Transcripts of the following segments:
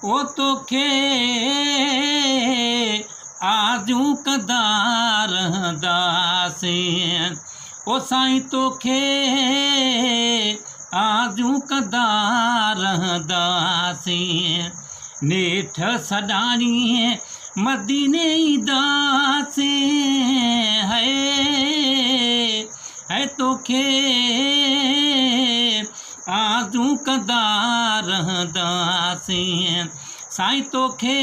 او توکي آزيون ڪندا رهنداسين او سائين توکي آزيون ڪندا رهنداسين نيٺ سڏاڻي مديني اينداسين هي هي توکي آزون ڪندا رهنداسين سائين توکي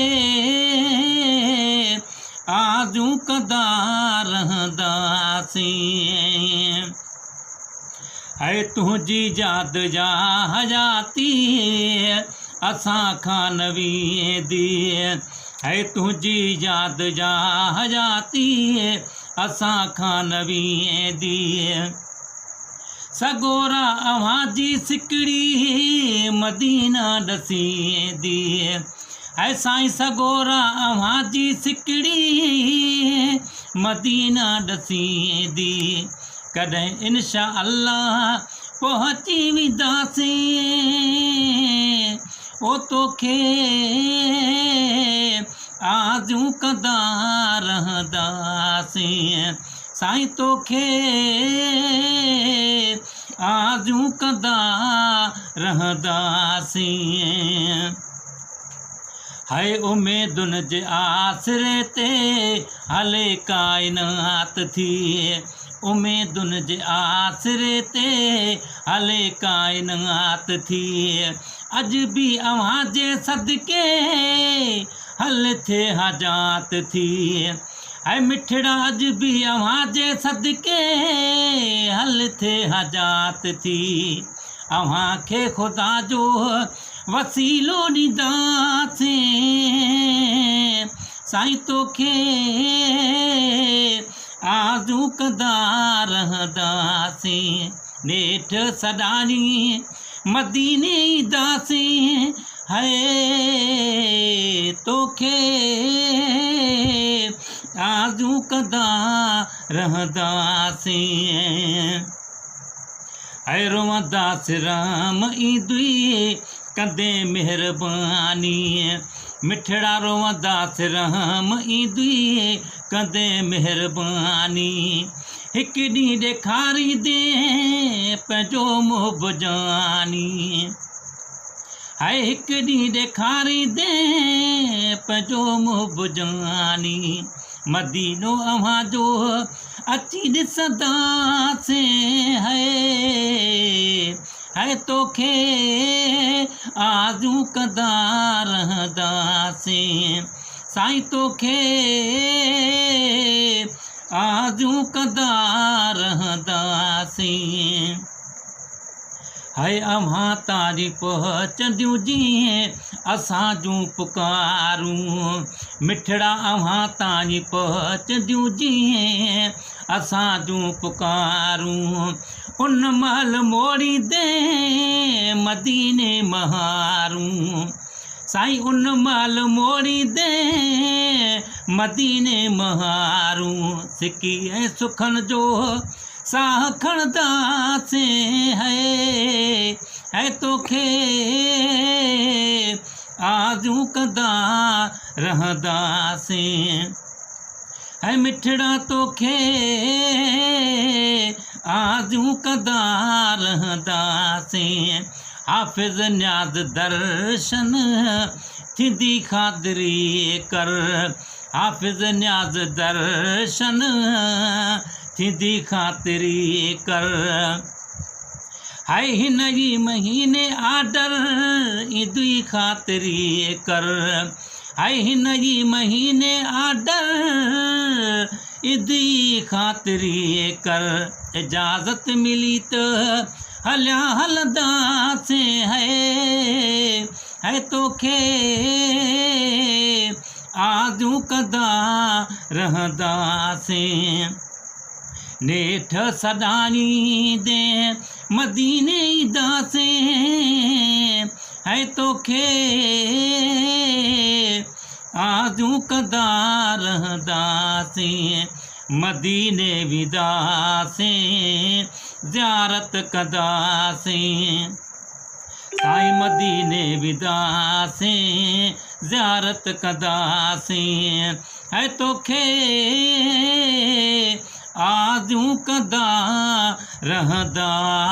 آزون ڪندا رهنداسين. هي تنهنجي ياد يا حياتي اسان کان نه ويندي هي تنهنجي ياد يا حياتي اسان کان نه ويندي. سڳورا اوهان جي سڪڙي مدينا ڏسيندي اي سائين سڳورا اوهان جي سڪڙي مدينا ڏسيندي ڪڏهن انشاء الله پهچي وينداسين او توکي آزيون ڪندا رهنداسين سائين توکي آزيون ڪندا رهنداسين. هئي اميدن جي آسري تي هلي ڪائنات ٿي. اميدن جي آسري تي هلي ڪائنات ٿي. اڄ به اوهان جي صدقي هل ٿئي حاجات ٿي. اي مٺڙا اڄ به اوهان جي صدقي هل ٿئي حاجات ٿي اوهان کي خدا جو وسيلو ڏينداسين سائين توکي آزون ڪندا رهنداسين نيٺ سڏاڻي مديني اينداسين هي توکي آزون ڪندا رهنداسين. هي روئنداس رحم ايندوئي ڪندين مهرباني مٺڙا روئنداس رحم ايندوئي ڪندين مهرباني هڪ ڏينهن ڏيکاريندين پنهنجو محب جاني. هاء هڪ ڏينهن ڏيکاريندين پنهنجو محب جاني مدينو اوهان جو اچي ڏسنداسين هاء هاء توکي آزون ڪندا رهنداسين سائين توکي آزون ڪندا رهنداسين. هي اوهان تائين پهچنديون جيئن اسان جون پڪارون مٺڙا اوهان تائين پهچنديون جيئن اسان جون پڪارون ان مهل موڙيندين مديني مهارون سائين ان مهل موڙيندين مديني مهارون سڪي ۽ سکن جو ساهه کڻنداسين هي هي توکي آزيون ڪندا رهنداسين هي مٺڙا توکي آزيون ڪندا رهنداسين حافظ نياز درشن ٿيندي خاطري ڪر حافظ نياز درشن ٿيندي خاطري ڪر. هائي هن ئي مهيني آڊر ايندي خاطري ڪر. هائي هن ئي مهيني آڊر ايندي خاطري ڪر. اجازت ملي ته هليا هلنداسين هي هي توکي آزيون ڪندا رهنداسين. نيٺ سڏائيندين مديني اينداسين ۽ توکي آزيون ڪندا رهنداسين. مديني وينداسين زيارت ڪنداسين. سائين مديني وينداسين، زيارت ڪنداسين ۽ توکي آزيون ڪندا رهنداسين.